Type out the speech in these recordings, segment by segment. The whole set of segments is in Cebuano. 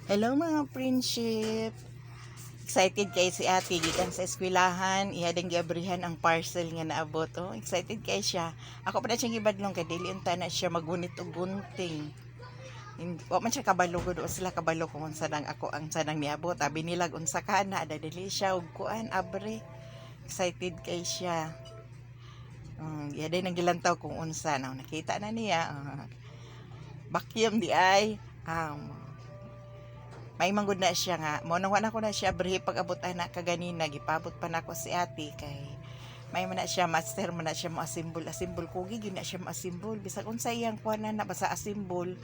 Hello, mga friendship. Excited kay si ate gikan sa eskwelahan, iya ding giabrihan ang parcel nga naabot. Oh, excited kay siya. Ako pa na siyang gibadlong kay dili unta na siya magunit og gunting. Wa man siya kabalo gud o sila kabalo kung unsa nang ako ang sanang niabot. Abi nilag unsa ka na da dili siya og kuan abre. Excited kay siya. Iya din ang gilantaw kung unsa na nakita na niya. Vacuum di ay. May manggod na siya nga mo nang wala ko na siya abrihi pag abot ana kaganina, gipabot pa nako si ate kay may man na siya, master man na siya mo assemble assemble, kugi gyud na siya mo assemble bisag unsa iyang kuan na basta assemble.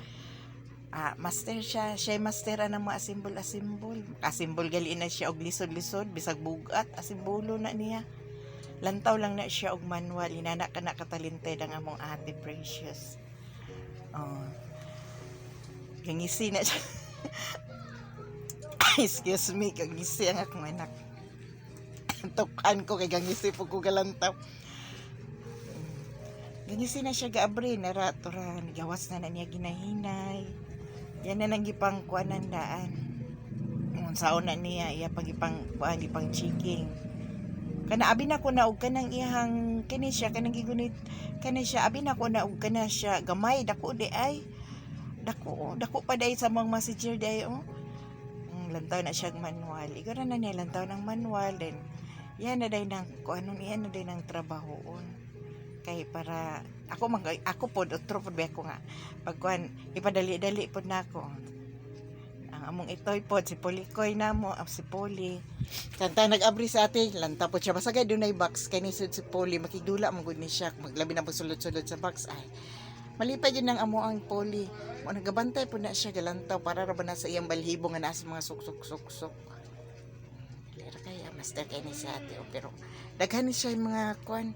Master siya siya, master ana mo assemble assemble. Assemble gali na siya og lisod lisod, bisag bugat asembulo na niya. Lantaw lang na siya og manual. Inana ka na katalented ang among ate Precious. Oh, gangisi na siya. Excuse me, gangisi ang akong anak. Tukan ko kay gangisi po ko galantaw. Gangisi na siya gaabri, nara tura gawas na na niya ginahinay. Yan na nang gipang kuan ng daan. Unsaon na niya, iya pag ipang kuan, gipang checking. Kana abi na ko na og kanang iyang kini siya, kanang gigunit kani siya, abi na ko na og kana siya gamay, dako di ay. Dako, oh, dako pa day sa mga messenger day oh. Lantaw na siya manual. Igora na niya lantaw ng manual then yan na day nang kuan iyan na day nang trabahoon. Kay para ako mag ako pod otro pod ba ako nga pag kuan ipadali-dali pod nako. Ang among itoy pod si Polikoy namo, ah, si Poli. Kanta nag-abri sa ate, lanta pod siya. Basta kay dunay box kay ni si Poli makigdula man gud ni siya, maglabi na pagsulod-sulod sa box ay. Malipay gyud nang amo ang Poli. Mo nagabantay pod na siya galantaw para ra ba na sa iyang balhibo nga naa sa mga suksok-suksok. Lera kaya master kay ni si ate oh, pero daghan ni siya yung mga kuan.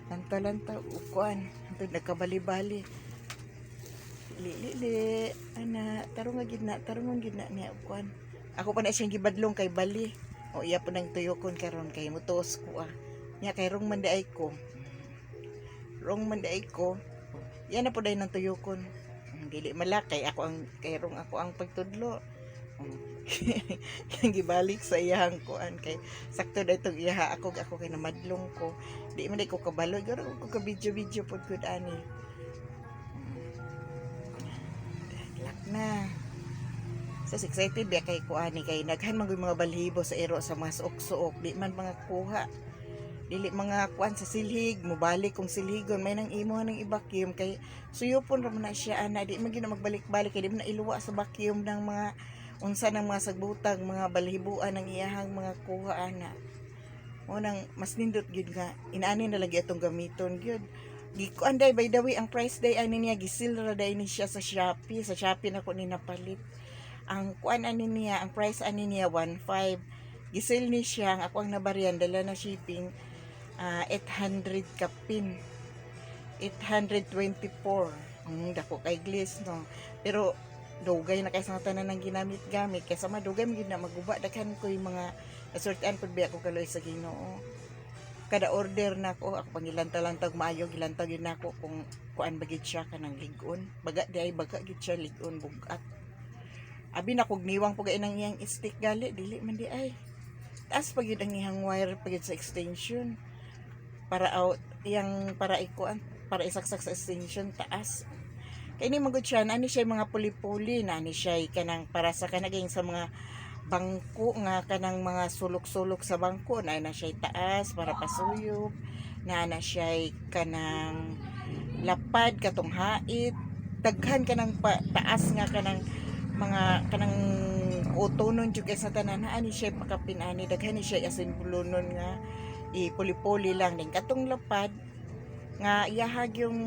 Lantaw-lantaw o kuan. Ito nagkabali-bali. Li li li ana tarong nga gid na, tarongon gid na niya og kuan. Ako pa na siyang gibadlong kay bali. O iya po nang tuyokon karon kay mutuos ko ah. Nya kay rong man diay ko. Rong man diay ko. Yan na po dahil ng tuyokon. Dili malakay ako ang kay rong ako ang pagtudlo. Yang gibalik sa iyang kuan kay sakto na itong iyaha ako ako kay namadlong ko. Di man ko kabalo, garo ko ka video video pod gud ani. Lock na. So excited biya kay ko ani kay naghan man gud mga balhibo sa iro sa mga suok-suok, di man mga kuha. Dili mga kuan sa silhig, mobalik kung silhigon may nang imo nang i-vacuum kay suyopon ra man na siya ana, di man gyud na magbalik-balik kay di man na iluwa sa vacuum ng mga unsa ng mga sagbutag, mga balhibuan ng iyahang mga kuha ana. Mo nang mas nindot gyud nga inaani na lagi atong gamiton gyud. Gikuan day, by the way, ang price day ani niya gi-sale ra day ni siya sa Shopee. Sa Shopee na ko ni napalit. Ang kuan ani niya, ang price ani niya 1.5. Gi-sale ni siya, ang ako ang nabarian dala na shipping, 800 kapin. 824. Ang dako kay glis no. Pero dugay na kay sa tanan ng ginamit-gamit kaysa madugay man gyud na maguba, daghan ko yung mga nasortian pud biya ko kaloy sa Ginoo. Kada order na ko ako pangilanta-lantag maayo, gilantag yun nako kung kuan ba gid siya kanang lig-on. Baga di ay baga gid siya lig-on bugat. Abi na kog niwang po ang iyang stick gali dili man di ay. Taas pa gyud ang iyang wire pa gyud sa extension. Para out iyang para ikuan para isaksak sa extension taas. Kay ni magud siya, ani siya mga puli-puli na ani siya kanang para sa kanaging sa mga bangko nga kanang mga sulok-sulok sa bangko na na siya taas para pasuyop na na siya kanang lapad katong hait, daghan kanang pa, taas nga kanang mga kanang utonon jud kay sa tanan ani siya pakapin ani, daghan ni siya asimbolonon nga ipuli-puli lang din katong lapad nga iyahag yung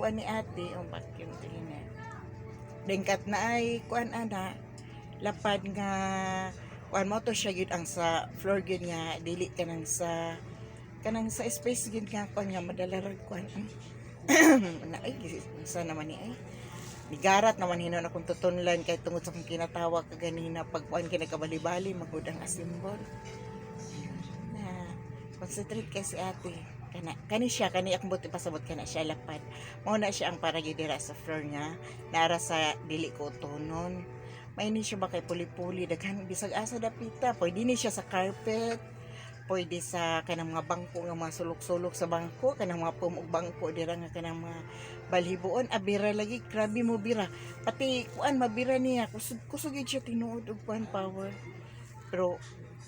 kuan ni ate ang vacuum cleaner. Dengkat na ay kuan ana lapad nga kuan mo to siya gyud ang sa floor gyud nga dili kanang sa space gyud nga kuan nga madala rag kuan na ay sa naman ni ay nigarat naman hinon akong tutunlan kay tungod sa akong kinatawa kaganina pag kuan kay nagkabali-bali magud ang asimbol na concentrate kay si ate. Kana kani siya, kani akong buot ipasabot, kana siya lapad. Mao na siya ang para gyud dira sa floor nga nara sa dili ko utonon. May ni siya ba kay puli-puli, daghan bisag asa dapita. Pwede ni siya sa carpet, pwede sa kanang mga bangko nga mga sulok-sulok sa bangko, kanang mga pumog bangko dira nga kanang mga balhiboon, abira lagi, grabe mo bira. Pati kuan mabira niya, kusog kusog gyud siya tinuod og kuan power. Pero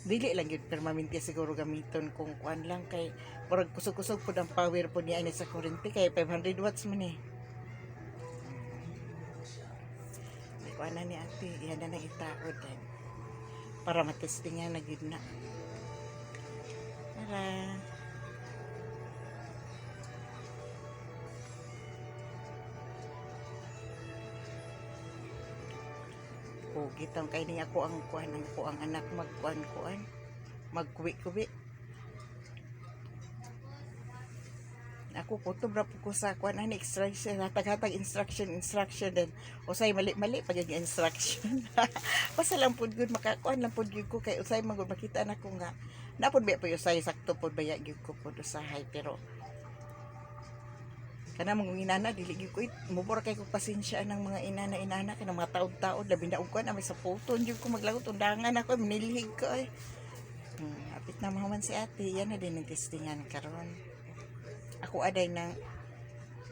dili lang gyud permanente siguro gamiton kung kuan lang kay murag kusog-kusog pud ang power pud niya ani sa kuryente kay 500 watts man eh. Kuan na ni ate, iyan na nang itaod eh para matestingan na gyud na. Tara. Pugit ang kay ni ako ang kuan, ang ako ang anak magkuan kuan. Magkuwi-kuwi. Ako kutob ra po ko sa kuan ani instruction, hatag-hatag instruction instruction, then usay mali-mali pag yung instruction. Basta lang pud gud makakuan lang pud gyud ko kay usay man gud makita na ko nga napud ba po usay sakto pud baya gyud ko pud usahay, pero kana mga inana dili gyud ko mubor kay ko pasensya ng mga inana inana kanang mga taod-taod, labi na og kuan amay sa puton gyud ko maglagot, undangan ako, manilhig ko ay. Apit na mahuman si ate, yan na din ang testingan karon. Ako aday nang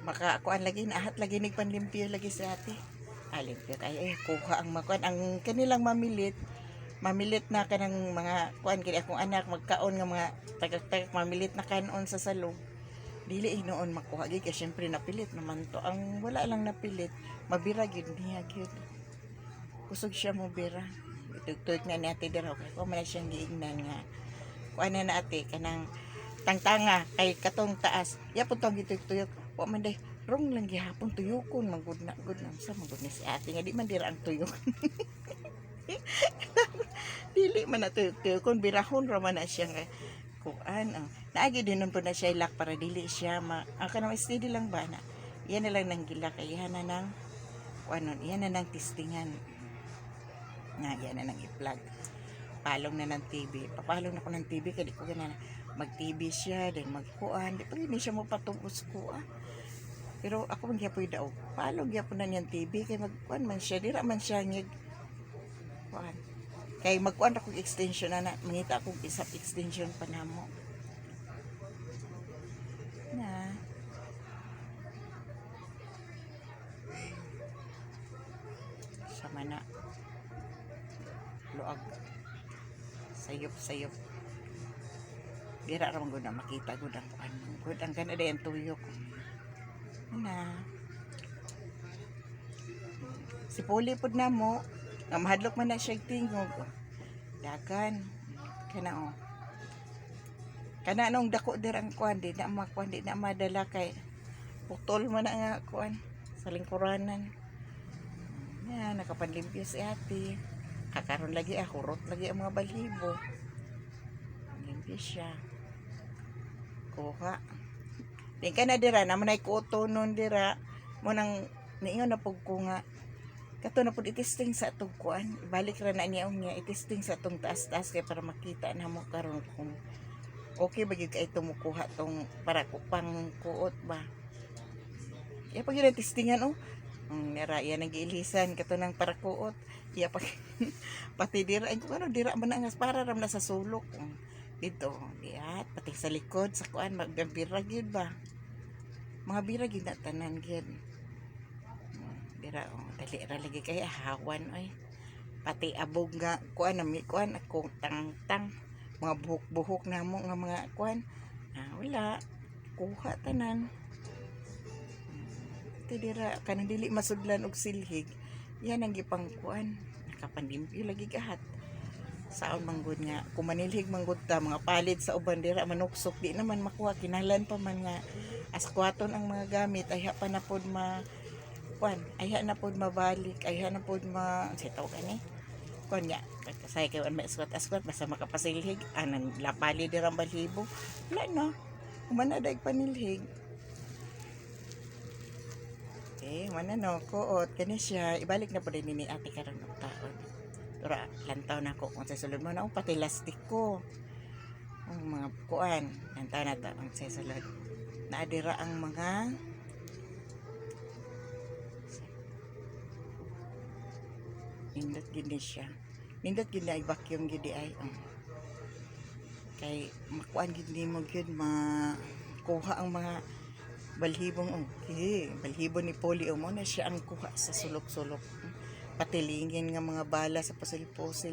makakuan lagi naahat lagi nagpanlimpyo lagi si ate. Ah, limpyo kay eh kuha ang makuan ang kanilang mamilit mamilit na kanang mga kuan kini akong anak magkaon nga mga tagak-tagak mamilit na kanon sa salog, dili noon makuha gyud kay syempre napilit naman to. Ang wala lang napilit, mabira gyud niya gyud, kusog siya mo bira. Itugtug na ni ate dira kay ko man siyang giingnan nga kuan na na ate kanang tangtanga kay katong taas ya pud tong gituyok-tuyok, wa man day wrong lang gihapon tuyokon man gud na gud na sa man gud ni si ate nga di man dira ang tuyok, dili man na tuyok-tuyokon, birahon ra man na siya nga kuan ang naagi din nun po na siya ilak para dili siya ma ang kanang steady lang ba na iyan na lang nang gilak kay iyan na nang kuan nun, iyan na nang testingan na iyan na nang i-plug, palong na ng TV, papalong na ko ng TV kay di ko gana mag TV siya then magkuan, di pa rin siya mo patubos ko ah. Pero ako man gyapon daw palong gyapon na niyang TV kay magkuan man siya, dira man siya ngig kuan kay magkuan ra kog extension na mangita akong isa extension pa namo na sama na luag sayop sayop, dira ra man gud na makita gud ang kuan gud ang kana day ang tuyok na si Puli pud namo nga mahadlok man na siya tingog dagan kana oh kana nung dako dir ang kuan di na makuan di na madala kay putol man na nga kuan sa lingkuranan. Yan, nakapanlimpyo si ate. Kakaroon lagi ah, hurot lagi ang mga balhibo. Limpyo siya. Kuha. Di ka na dira, naman ay kuto nun dira. Mo nang niingon na pug ko nga kato na pud itesting sa atong kuan. Ibalik ra na niya niya itesting sa atong taas-taas kay para makita na mo karon kung okay ba gyud kay tumukuha tong para ko pang kuot ba. Ya pag yun ang testingan oh. Ang nira yan ang giilisan kato ng para kuot. Iya pag pati dira ay kung ano dira man ang para ram na sa sulok. Dito, diat pati sa likod sa kuan magbira gyud ba. Mga bira gyud na tanan gyud. Dira oh, dali ra lagi kay hawan oy. Pati abog nga kuan na mi kuan akong tang-tang mga buhok-buhok namo nga mga kuan. Ah, wala kuha tanan. Ti dira kanang dili masudlan og silhig. Yan ang gipangkuan. Nakapanlimpyo lagi gahat. Saon manggod nga kung manilhig manggod ta mga palid sa uban dira manuksok, di naman makuha, kinahanglan pa man nga askwaton ang mga gamit, ayha pa na pod ma kuan, ayha na pod mabalik, ayha na pod ma sa tawag ani kuan nga kasay kay may askwat askwat basta makapasilhig anang lapali dira ang balhibo, wala na humana daig panilhig. Okay, mana no, kuot kani siya. Ibalik na po din ni ate karon og taon. Pero ah, lantaw na ko kung sa sulod mo na, oh, pati lastik ko. Ang mga kuan, anta na ta ang sa sulod. Naadira ang mga nindot gid ni siya. Nindot gid na i-vacuum gid di ay. Oh. Kay makuan gid nimo gyud, makuha ang mga balhibong, okay, balhibo ni Polly, oh, mo na siya ang kuha sa sulok-sulok. Patilingin nga mga bala sa pusil-pusil.